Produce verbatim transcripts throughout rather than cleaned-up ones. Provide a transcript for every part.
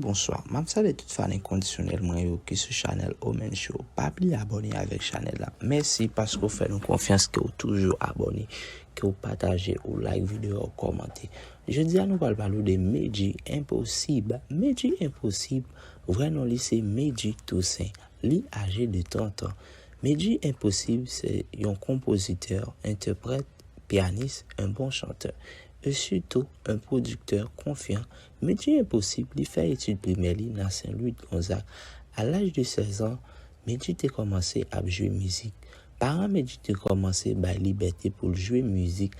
Bonswa, m ap salye tout fan enkondisyonèl mwen yo ki sou chanèl Omen Show. Pa bliye abòne avèk chanèl la. Mèsi paske w fè nou konfyans, ke w toujou abòne, ke w pataje, ou like videyo, ou kòmante. Jodi a nou pral pale w de Medjy Enposib. Medjy Enposib, vrè non li se Medjy Toussaint. Li aje de trant an. Medjy Enposib se yon konpozitè, entèprèt, pyanis, un bon chanteur, e sitou un pwodiktè konfyan. Medjy Enposib, li fè etid primè li nan Sen Lwi Gonzag. A laj de sèz an, Medjy te kòmanse ap jwe mizik. Paran Medjy te kòmanse bay libète pou l jwe mizik.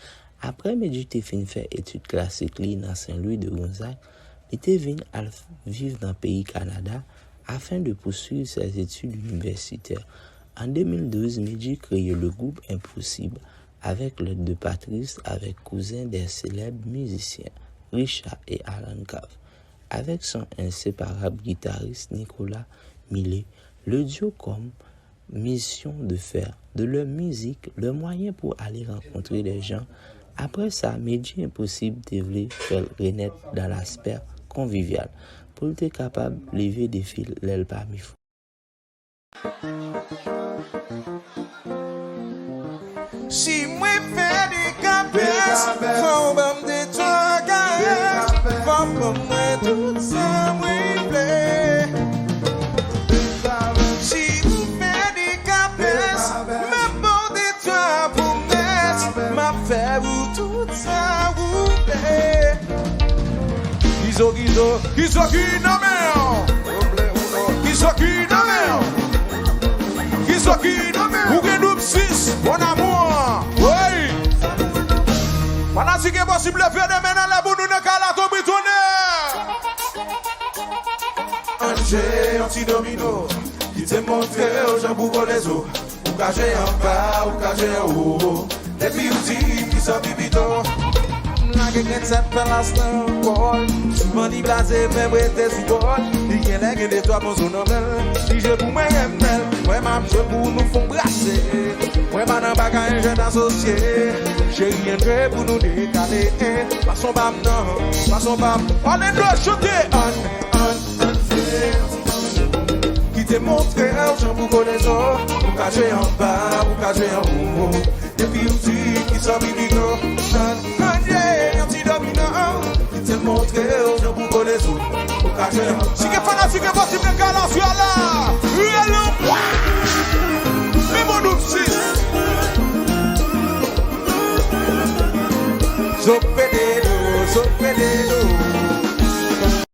Apre Medjy te fin fè etid klasik li nan Sen Lwi de Gonzag, li te vin al viv nan peyi Kanada afin de poursuivre ses études universitaires. En deux mille douze, Medjy kreye le groupe Enposib avec l'aide de Patrice, avec cousin des célèbres musiciens, Richard et Alan Cave. Avec son inséparable guitariste Nicolas Millet, le duo comme mission de faire de leur musique le moyen pour aller rencontrer des gens. Apre sa, Medjy Enposib te vle fè l renèt dans l'aspect convivial, pou l te kapab leve defi l lè l pa mifou. Si mwen fè de kapès, fò w ban m de twa karès, fò w ban mwen tout sa mwen vle. Si mwen fè de kapès, m ap ba w de twa pwomès, m ap fè pou tout sa ou vle. Kizo, kizo, kizo ki nan men w. Kizo ki nan men w. Kizo ki nan men w. Ou gen doub sis, mon amour. Woy. Fanatik Enposib, leve de men anlè pou nou nan kay la, tonbe tounen. Ann jwe yon ti domino, ki te montre w jan pou kole zo. Ou ka jwe anba, ou ka jwe anwo. Depi ou di m kisa pi pito. M lage grenn sèt fè las nan kò l. Souvan li blaze, men m rete sou kò l. Li genlè gen de twa bon zo nan men l. Li jwe pou mwen renmen l. Wè m ap jwe pou nou fon brase. Wè pa nan bagay jèn asosye. Cheri, antre pou nou dekale. Pason pa m nan, pason pa m. Orlando, chante. Ann, ann, ann fè. Ki te montre w jan pou kole zo. Ou ka jwe anba, ou ka jwe anwo. Depi ou di kisa pi pito. Ann, ann, ye, yon ti domino. Ki te montre w jan pou kole zo. Ou ka jwe anba. Si gen fanatik Enposib nan kay la, fè la.